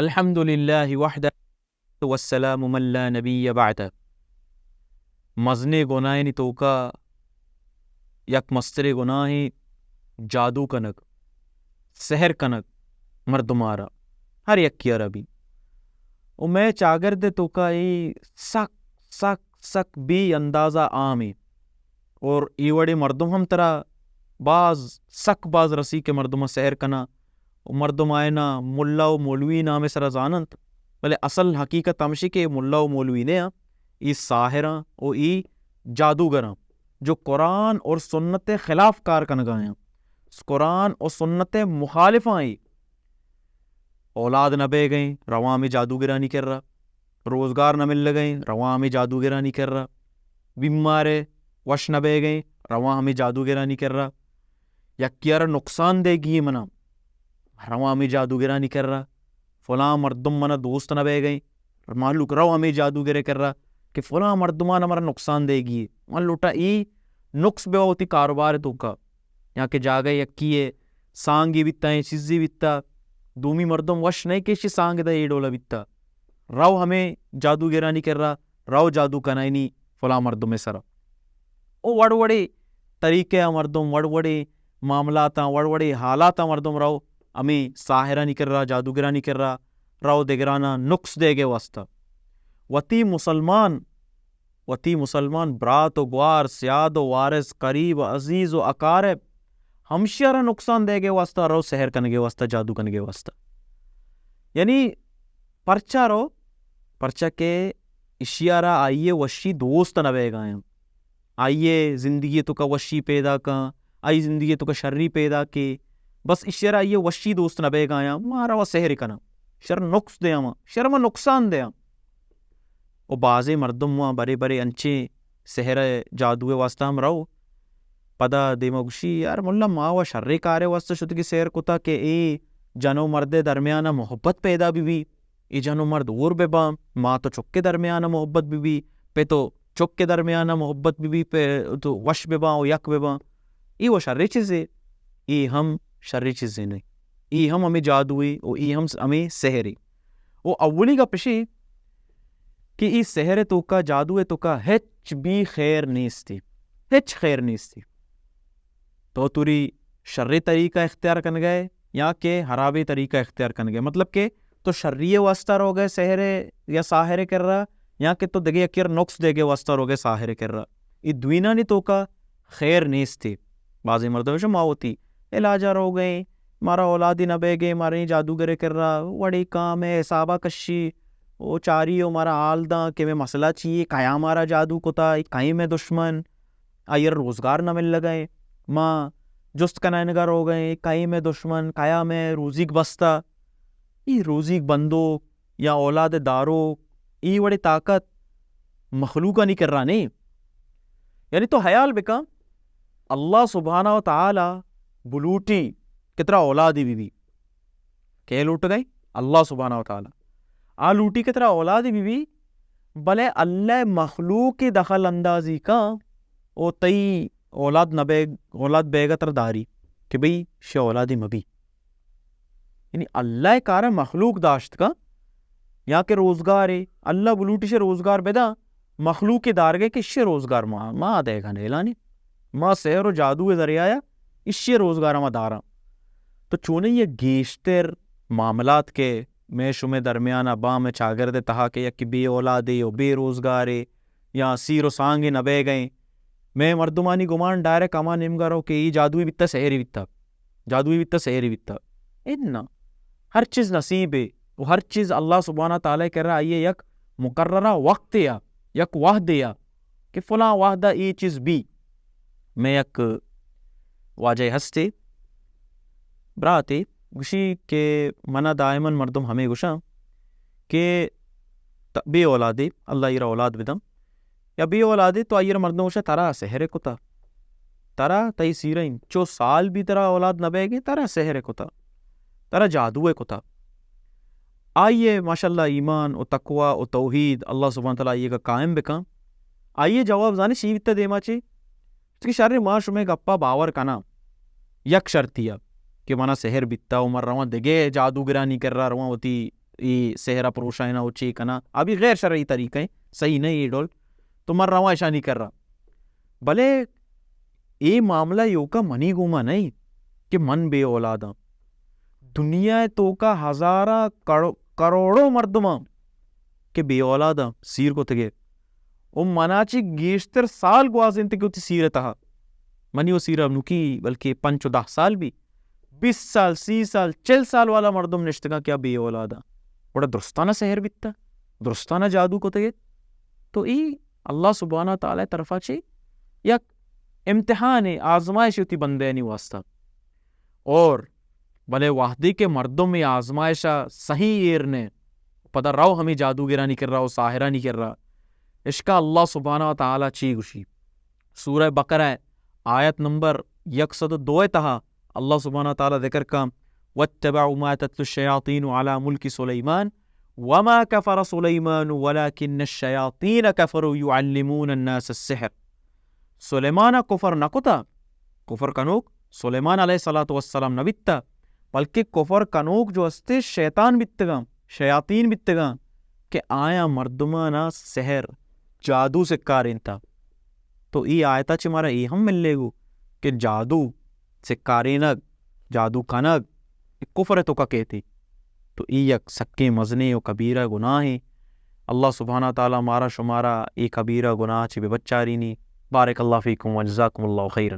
الحمدللہ وحدہ والسلام من لا نبی بعدہ۔ مزنیں گناہانی توکا یک مستریں گناہے جادو کنگ، سحر کنگ مردمارا، ہر یکیارا بی۔ و مئے چاگرد توکا اے سک، سک، سک بے اندازہ عامیں۔ اور اے وڑیں مردم ہم ترا باز، سک باز رسی کہ مردم سحر کنا و مردم آئینا ملا و مولوی نامے سرا زاننت، بلے اصل حقیقت ہمشی کہ اے ملا و مولوی نہ آں، اے ساحراں و اے جادوگراں، جو قرآن اور سنت خلاف کار کنگا آں۔ قرآن و سنت مخالفاں اے۔ اولاد نہ بیگئیں، رواں ہمے جادوگرانی کرا۔ روزگار نہ ملگئیں، رواں ہمے جادوگرانی کرا۔ بیمارے وش نہ بیگئیں، رواں ہمے جادوگرانی کرا۔ یکیارا نقصان دیگی منا، رواں ہمے جادوگرانی کرا۔ فلاں مردم منا دوست نہ بیگئیں، مہلوک رو ہمے جادوگرے کرا کہ فلاں مردمان ہمارا نقصان دیگی۔ من لوٹاں اے نقص بہ وتی کاروبار توکا، یا کہ جاگہ یکی ء سانگے بیتا، ایں چیزے بیتا، دومی مردم وش نہ کہ اشی سانگ دا اے ڈولا بیتا، رو ہمے جادوگرانی کرا، رو جادو کنائینی فلاں مردم سرا۔ او وڑ وڑے طریقے آ مردم، وڑ وڑے معاملاتاں، وڑ وڑے حالاتاں مردم رو ہمے ساحرانی کرا، جادوگرانی کرا رو دگرانا نقص دیگے واسطہ۔ وتی مسلمان، وتی مسلمان برات و گوار، سیاد و وارث، قریب و عزیز و اقارب، ہمشیارا نقصان دیگے واسطہ رو سحر کنگے واسطہ، جادو کنگے واسطہ۔ یعنی پرچا رو؟ پرچا کہ اشیارا آئیے وشی دوست نہ بیگایاں۔ آئی ء زندگی ء توکا وشی پیدا کن، آئی زندگی ء توکا شری پیدا کے، بس ایشی ء را آئی ء وشی دوست نہ بیگایاں، ما روا سحر کناں، شر نقص دیاں ما، شر ما نقصان دیاں۔ و بازیں مردم ما برے برے انچیں سحر ء جادو ء واسطہ ہم رو، پدا دیما گوشی، یار ملا، ما و شرے کارے واسطہ شتگی سحر کتا کہ اے جن و مرد ء درمیان ء محبت پیدا بہ بی۔ اے جن و مرد ہور بہ باں، مات و چک ء درمیان ء محبت بہ بی، پت و چک ء درمیان ء محبت بہ بی، پت و وش بہ باں و یک بہ باں۔ اے و شریں چیزے، اے ہم شریں چیزے نہ۔ اے ہم ہمے جادوے و اے ہم ہمے سحرے۔ و اولی گپ اشی کہ اے سحر ء توکا، جادو ء توکا ہچ بھی خیر نیستی، ہچ خیر نیستی۔ تو توری شریں طریقہ اختیار کنگئے یا کہ حرابیں طریقہ اختیار کنگئے، مطلب کہ تو شری ء واسطہ روگئے سحر ء یا ساحر ء کرا، یا کہ تو دگہ یکے ء نقص دیگے واسطہ روگئے ساحر ء کرا۔ اے دوئینانی توکا خیر نیستی۔ بازیں مردم شما وتی علاج ء روگئے، مارا اولادی نہ بیگے، مارا اے جادوگر ء کرا وڑے کام ء حسابا کشی، او چاری او مارا حال داں کہ مئے مسئلہ چی اے، کیا مارا جادو کتا، اے کئے مئے دشمن، آئی ء روزگار نہ ملگ ء، ما جست کنائینگ ء روگ ء، کئے مئے دشمن، کیا مئے روزیگ بستہ۔ اے روزیگ بندوک یا اولاد ء داروک، اے وڑیں طاقت مخلوقانی کرا نیں۔ یعنی تو حیال بکن، اللہ سبحانہ و تعالی بلوٹی کہ ترا اولادے بہ بی۔ کئے لوٹگئے؟ اللہ سبحانہ و تعالی۔ آ لوٹی کہ ترا اولادے بہ بی، بلے اللہ مخلوق دخل اندازی کن و تئی اولاد نہ بیگ، اولاد بیگ ء ترا داری کہ بھئی شے اولادے مہ بی۔ یعنی اللہ کارا مخلوق داشت کن یا کہ روزگارے، اللہ بلوٹی شے روزگار بداں، مخلوق دارگے کہ اشی روزگار ما، ما دئیگا نیلانی، ما سحر و جادو ذریعہ یا اشی روزگار ما داراں۔ تو چونیں یہ گیشتر معاملات کہ مئے شمئے درمیان ء باں، مئے چاگرد ء تہا کہ یکے بے اولادے و بے روزگارے یا سیر و سانگے نہ بیگئیں، مئے مردمانی گمان ڈائریکٹ ہما نیمگا رو کہ اے جادوی بیتا، سحری بیتا، جادوی بیتا، سحری بیتا۔ اناں، ہر چیز نصیبے و ہر چیز اللہ سبحانہ تعالی کرا آئی ء یک مقررہ وقتے آ، یک وحدے آ کہ فلاں وحدہ اے چیز بی۔ مئے یک واجہ ہستے، براتے، گوشی کہ منا دائماً مردم ہمے گوشاں کہ ت-، بے اولادے، اللہ ایرا اولاد بدم، یا بے اولادے تو آئیرا مردم گوشاں ترا سحر کتا، ترا تئی سیرا انچو سال بی ترا اولاد نہ بیگے، ترا سحر کتا، ترا جادو کتا۔ آئی ء ماشاءاللہ ایمان و تقوی و توحید اللہ سبحانہ تعالی آئی ء قائم بکن۔ آئی ء جواب زانے چی بیتا دیما چی؟ کہ شر ما شمئے گپا باور کناں یک شرطی ء کہ منا سحر بیتا و من رواں دگہ جادوگرانی کرا رواں وتی اے سحر ءَ پروشائیناں و چے کناں، آ بھی غیر شرعی طریقہ ایں، صحیح نہ ایں اے ڈول، تو من رواں اشانی کرا۔ بلے اے معاملہ ایوکا منی گوما نہ ایں کہ من بے اولاداں۔ دنیا ءِ توکا ہزاراں کڑ-، کروڑوں مردماں کہ بے اولاداں، سیر کتگے۔ و منا چہ گیشتر سال گوازینتگ کہ وتی سیر ءِ تہا۔ منی و سیر ءَ نوکی بلکہ پنچ و دہ سال بی، بیست سال، سی سال، چل سال والا مردم نشتگاں کہ آ بے اولاداں۔ گڑا درستانا سحر بیتا، درستانا جادو کتگے۔ تو ای اللہ سبحانہ تعالی طرفا چہ یک امتحانے، آزمائشے وتی بندیانی واسطہ۔ اور بلے وہدے کہ مردم اے آزمائشا صحیح ایر نے، پدا رو ہمے جادوگرانی کرا و ساحرانی کرا، اشکا اللہ سبحانہ و تعالی چی گوشی؟ سورہ بقرہ آیت نمبر یک سد و دو ءِ تہا اللہ سبحانہ و تعالی ذکر کا، واتبعوا ما تتلو الشیاطین علی ملک سلیمان وما کفر سلیمان ولکن الشیاطین کفروا یعلمون الناس السحر۔ سلیمان ءَ کفر نہ کتا، کفر کنوک سلیمان علیہ الصلوۃ والسلام نہ بیتا، بلکہ کفر کنوک جو استے شیطان بیتگاں، شیاطین بیتگاں کہ آیاں مردمانا سحر، جادو سکارینتا۔ تو ای آیتا چہ مارا ای ہم ملے گو کہ جادو سکارینگ، جادو کنگ، اے کفر ءِ توکا کیتی۔ تو ای یک سکیں مزنیں و کبیرہ گناہے۔ اللہ سبحانہ تعالی مارا شمارا اے کبیرہ گناہ چہ بہ بچارینی۔ بارک اللہ فیکم و جزاکم اللہ خیرا۔